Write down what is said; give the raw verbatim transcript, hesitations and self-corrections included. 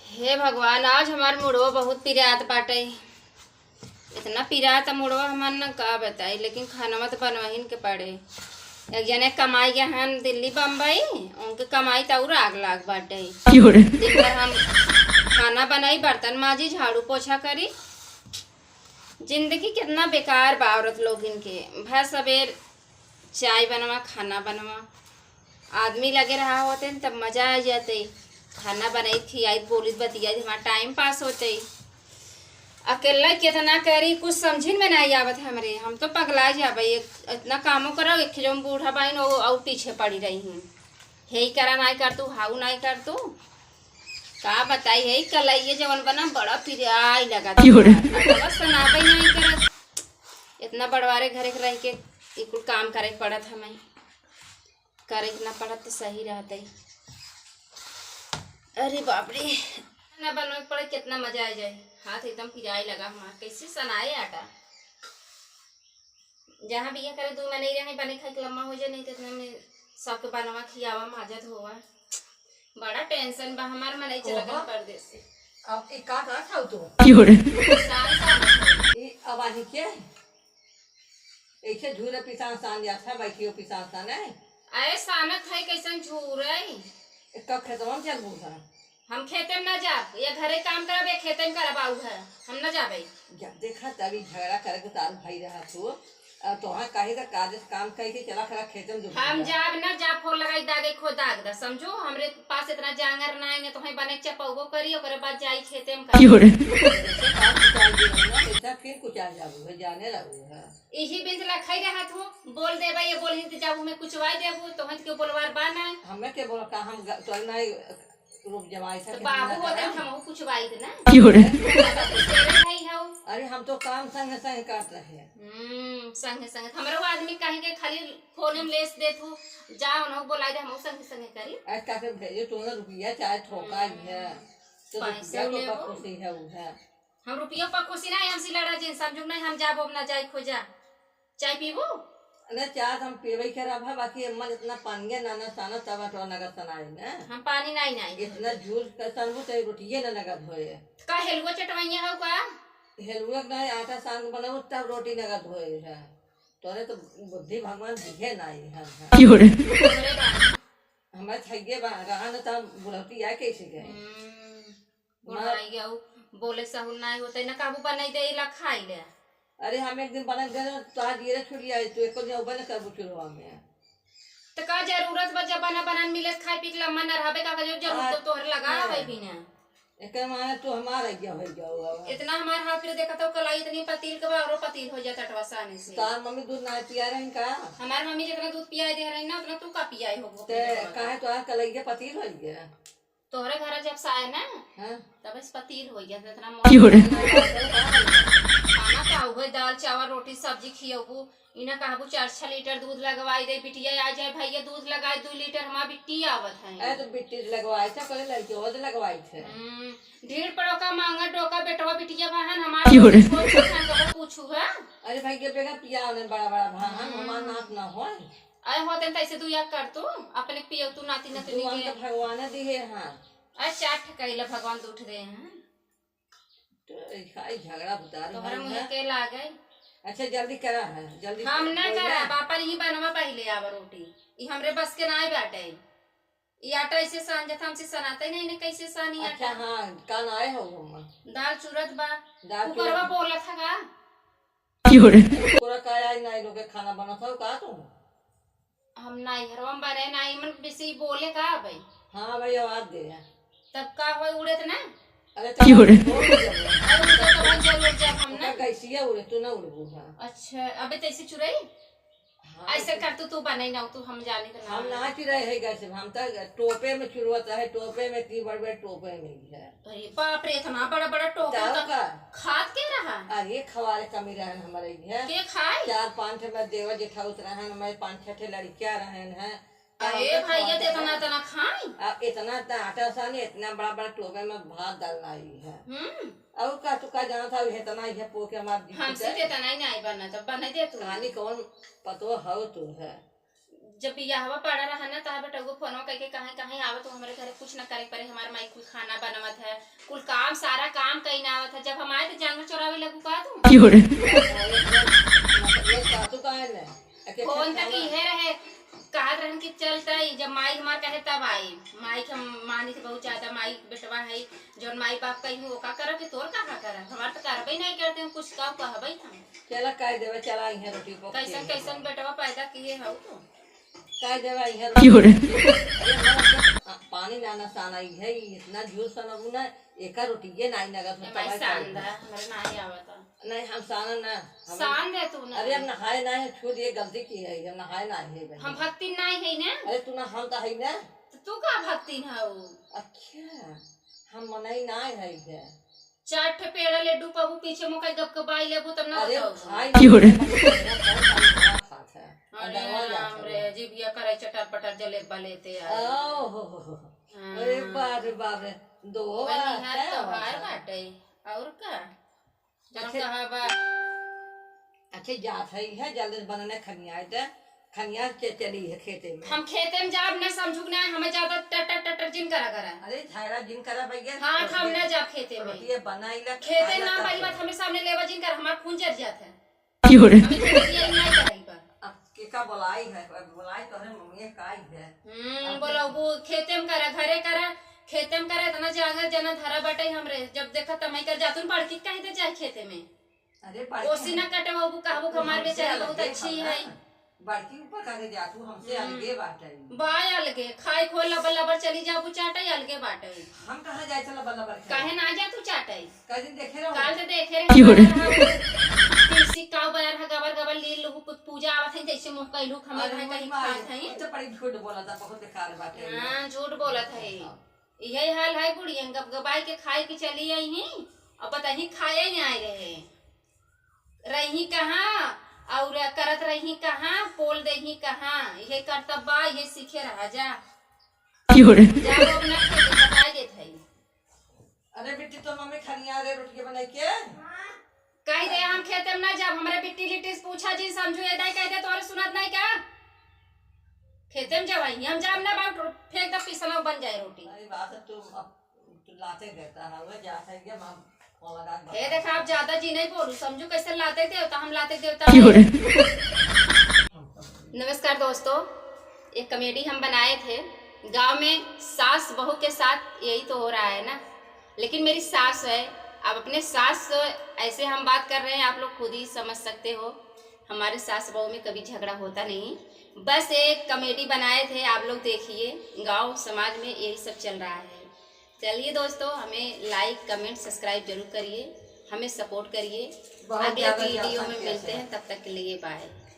हे भगवान, आज हमार मुड़वा बहुत पिरात बाटे। इतना पिरात मुड़वा हमार न का बताई, लेकिन खानवा तो बनवहिन के पड़े। एक जने कमाई गए हैं दिल्ली बम्बई, उनके कमाई तो और आग लाग बाटे। क्यों रे? दिन भर हम खाना बनाई, बर्तन माजी, झाड़ू पोछा करी। जिंदगी कितना बेकार बा औरत लोगिन के। भर सबेर चाय बनवा, खाना बनवा, आदमी लगे रहा होते न तब मजा आ जाते। खाना बनाई, खियाई, बोली बतियाई, हमारा टाइम पास होते। अकेला कितना करी, कुछ समझिन में नहीं आवत हमरे। हम तो पगला जाबे। एक इतना कामो करो, एक जो बूढ़ा बाइन वो और पीछे पड़ी रही हैं। हे ही करा नहीं कर तू, हाउ नहीं कर तू। का बताई, हे कलैया जवन बना बड़ा पिराई लगा था। क्यों रे? बस सुनाबे नहीं करत। इतना बड़वारे घरे के रह के ई कुल काम करे के पड़त हमें। करे के ना पड़त तो सही रहते। अरे बाप रे, ना बनवे के पड़े, कितना मजा आ जाए। हाथ एकदम पिराई लगा हमार, कैसे सनाए आटा। जहाँ बिया करे दू मनई रहे, बने खाए के लम्मा हो जाए, नहीं तो इतना में सबके बनवा खियावा, माजत होवा। बड़ा टेंशन बा हमार, मनई चला गए ओहो। परदेस। अब ई का करत हऊ तू? क्यों रे? शाम शाम। ई अब आही के? ऐसे झूरे पिसान सान जात है, बैठियो पिसान सान है। अरे सानत है, कैसन झूरे? ए, कब खेतवा में चलबू है? हम खेते में ना जाब, या घरे काम करब या खेते में करब, आऊ है, हम ना जाबे। जब देखा तभी झगड़ा करे के चालू भई रहा तू। आ, तोहार काहे का काज काम कह के चला खड़ा खेते में दुबक हम जा। जाब ना, जा फोन लगाई दागे खो दाग दा, समझू? हमरे पास इतना जांगर ना है, ना तो हम बने चपौबो करी, ओकरे बाद जाई खेते में क्यों रे? करी। ऐसा फिर कुछ आ जाबू है, जाने रहू है। इही बिंद लखाई रहत हो, बोल देबा, ये बोलही त जाबू में कुछ वाई देबू, तो हंत के बोलवार बा ना। हमें के बोला का हम ग-, तो नहीं रूप जमाई था तो कि बाबू हम होते ना। हम कुछ वाई थे ना। क्यों रे? तेरे भाई हो। अरे हम तो काम संगे संगे करत रहे। हम्म, संगे संगे। हमरो आदमी कहीं के खाली फोन में लेस देत हो, जाओ ना बोलाई दे, हम संगे संगे करी। आज का के भेजे तो ना रुपया चाहे ठोका ही है। हम्म। तो पाँच सौ रुपया को लेबो। पा खुशी है वो है। हम रुपया पा खुशी ना है, हमसे लड़ा जिन समझुक नहीं, हम जाबो अब ना जाए खोजा। चाय पीबू? अरे, चाय तो हम पीबे करब है, बाकी अम्मा जितना पानिया ना, ना साना तब तो नगद सनाए ना। हम पानी नहीं, नहीं। इतना झूठ का सनबू तो रोटिये ना नगद होए। का हेलुआ चटवैया हो का? हेलुआ के नहीं, आटा सान के बनाऊ तब रोटी नगद होए है। तोरे तो बुद्धि भगवान दिहे नहीं है, है। क्यों रे? अरे बा। हमारे थैये बा, रहा ना तब बुढ़ौती आए कैसे गए? हम्म। बुढ़ाई गऊ, बोले सहूल नाई होते, न काबू बनाई दे, इला खाई ले। अरे, हम एक दिन बनत गए, तो आज ये छुड़ी आई, तू एको दिन उबे न करबू चूल्हा में। त का जरूरत बा, जब बना बनान मिले, खाए पी के लम्मा न रहबे, का जरूरत आ, तो तोहर लगा हाँ। है भी ना। एकर माने तू हमार आइया हो जाओ अब। इतना हमार हाथ फिर देखा तो कलाई इतनी पतील के बा, औरो पतील हो जाता अटवा साने से। तार मम्मी दूध ना पिया रही का? हमार मम्मी जितना दूध पिया दे रही ना, उतना तू का पियाए हो? ते काहे तोहार कलैया पतील हो गया? तोहरे घर जब से आए ना, हाँ। तब से पतील हो गया, इतना क्यों रे? खाना का हुए, दाल, चावल, रोटी, सब्जी खियबू, इना कहबू चार छह लीटर दूध लगवाई दे, बिटिया आ जाए, भैया दूध लगाए, दो लीटर हमार बिट्टी आवत है। अरे तो बिट्टी लगवाई थे, पहले लड़के वो तो लगवाई थे। हम्म, ढेर पड़ोका, मांगा डोका, बेटवा, बिटिया, बहन, हमार क्यों रे? छोट छोट हैं, कबो पूछू है? अरे भाई, ये बेगा पिया उन्हें बड़ा बड़ा भान, हम्म। हमार नाप ना होए। आए होते त ऐसे तू या कर तू, अपने पियो तू नाती नतनी भगवान के। तो भगवान दिए हाँ। अरे चार ठे कइला भगवान तो उठ गए हैं। तो ऐसा ही झगड़ा बुतार तोहरा भाई मुँह है। के लागे। अच्छा जल्दी करा है, जल्दी हम ना बोल करा, ना। बापा नहीं बनवा पहले आवा रोटी। ई हमरे बस के ना बाटे। ई आटा ऐसे सान जाता, हमसे सनाते नहीं, ने कैसे सानी अच्छा, आटा? हाँ, कान आए हो हम। दाल चुरत बा। दाल कुकरवा चुरत। बोलत है का? क्यों रे? तोरा का आई ना, लोग के खाना बनत हो का तू? हम नैहरवा में बने ना, इमन बेसी बोले का भाई? हाँ भाई, आवाज दे। तब का होई, उड़त ना? अरे क्यों रे? तो उड़ जाओ। अरे उड़ जाओ तो भाई, जरूर जाब हम ना। ओकर गैसिया उड़े, तू ना उड़बू, हाँ। अच्छा, अबे तैसे चुरई? हाँ, ऐसे तो कर तू, तू बनाई ना, तू हम जाने के ना। हम ना चुरई है गैस में, हम तो टोपे में चुरवत है, टोपे में की बड़ बड़ टोपे में ही है। अरे बाप रे, इतना बड़ा बड़ा टोपा तब तो का? खात के रहा? अरे खवारे कमी रहन हमारे घर। के खाए? चार पांच ठे मेरे देवर जेठाउस रहन, हमारे पांच छह ठे लड़कियां रहन हैं। अरे तब भैया, तो इतना, इतना खाई? अब इतना, इतना आटा सानी, इतना बड़ा बड़ा टोपे में भात डालना ही है। हम्म। और का तू का जानत है, इतना ही है पोके हमार बिट्टी हमसे के। तो इतना ही नहीं बना, तो बना दे तू। कहानी कौन पतो हो तू है? जब बियाहवा पड़ा रहा ना, तहाँ बेटउगो फोनवा कइके कहीं कहीं आवत हो, हमरे घरे कुछ न करे पड़े, हमार माई कुल खाना बनवत है, कुल काम, सारा काम कहीं ना आवत है। जब हम आए तो जानवर चोरावे लगू का तू? क्यों रे? ये सासू का है ना? अच्छा, फोन तक खाना इहे रहे, कहत रहन कि चल तई, जब माई हमार कहे तब आई। माई के हम मानित बहुत ज्यादा, माई बेटवा है, जौन माई बाप कही ओका करब कि तोर कहाँ करब, हमार तो करबे नहीं करते हैं, कुछ का कहबे हम। चला कह देवे, चला इहाँ रोटी पक कैसन के। कैसन बेटवा पैदा किए हऊ तू? कह देवे इहाँ क्यों रे? रोटी। अरे हमारा तो पानी ना ना साना ही है, इतना जोर सनबू ना, एका रोटिये नाई नगद ए होता माई भाई सांदा, साहब। हमरा नाई आवता। नहीं, हम साना ना, हम सान दे तू ना। अरे हम नहाए ना है, छोड़, ये गलती की है, हम नहाए ना है भाई। हम भक्तिन नाई है ना? अरे तू ना, हम तो है ना। तो तू का भक्तिन हऊ? अच्छा, हम मनई ना है इधर। चार ठे पेड़ा लड्डू पाबू, पीछे मुँह का गपगपाई लेबू, तब ना अरे बताओ। खाई क्यों रे? खात है। अरे अरे राम रे, जीभिया करे चटर पटर जले बलेते यार। ओहो। हाँ। अरे बाप रे बाप रे, दो वही बार हाथ है तो और बाहर का? बाटे, और का? जौन अच्छा। कहा बा। अच्छा, जात है, है जल्दी से बनने खनिया है, तो खनिया के चली है खेते में। हम खेते में जाब ना, समझू के ना, हमें ज्यादा टटर टटर जिन करा करा। अरे झायरा जिन करा भैया, हाँ, तो हम रोटिए, ना जाब खेते में। रोटिए बनाई ला, खेते खाई ला ना तब पहली बात फिर। हमें सामने लेवा जिन कर, हमार खून जर जात है। क्यों रे? हमें खेते में नहीं कराई बा। अब के का बोलाई है, अब बोलाई तो है मम्मी काई है। हम्म, अब बोला वो खेते में करा, घरे करा, खेते में करा, इतना जांगर जना धरा बटे हमरे, जब देखा तमई कर जातुन बड़की कहीं दे जाए खेते में। अरे बड़की ओसी ना कटवाबू, कहबू कि हमार हमसे बेचारी बहुत अलगे अच्छी बा है। ना। बड़की ऊपर का के जातू, हमसे हम्म। अलगे बाटे। बा अलगे, खाए खो लबर लबर चली जाबू चाटे, अलगे बाटे। हम कहाँ जाए चला बल्ला बल्ला खाए? काहे ना जा तू चाटे? कल दिन देखे रहो। काल से देखे रहे क्यों रे? हमारा तुलसी काव बजार है, गबर गबर लील लुहु, कुछ पूजा आवत है, जैसे मुँह कैलू, हमें अरे भाई मोरी कहीं माई, खात है। अच्छा बड़ी झूठ बोला था, बहुत बेकार बात है। हाँ, झूठ बोलत है। हाँ। यही हाल है बुढ़िया, गप गपाई के खाए के चली आई ही, अब बताही खाए ही नहीं आए रहे। रही कहाँ और करत रही कहाँ, पोल देही कहाँ, यही करतब बा, यही सीखे रहा जा। क्यों रे? जा वो अपना खेत बताई देत है। अरे बिट्टी, तो मम्मी खनिया रे रोटिया बनाई के। कही दे हम खेते में ना जाब, हमरे बिट्टी लिट्टी से पूछा जी, समझू ए दाई कह दे तोरे सुनत नहीं का? खेते में जवाई हम जाब ना, बाउट फेंक दे, पिसना बन जाए रोटी। अरे बात है, तू अब तू लाते देता है, वह जात है, ये हम फोन लगा के ए बता देखा, आप ज्यादा जी नहीं बोलू, समझू कैसे लाते देवता, हम लाते देवता क्यों है। रे? नमस्कार दोस्तों, एक कॉमेडी हम बनाए थे। गांव में सास बहू के साथ यही तो हो रहा है ना, लेकिन मेरी सास है। अब अपने सास से ऐसे हम बात कर रहे हैं, आप लोग खुद ही समझ सकते हो। हमारे सास बहू में कभी झगड़ा होता नहीं, बस एक कॉमेडी बनाए थे, आप लोग देखिए। गांव समाज में यही सब चल रहा है। चलिए दोस्तों, हमें like, comment, subscribe जरूर करिए, हमें support करिए। बहुत अगले ज्यादा वीडियो ज्यादा में किया मिलते है। हैं, तब तक के लिए bye।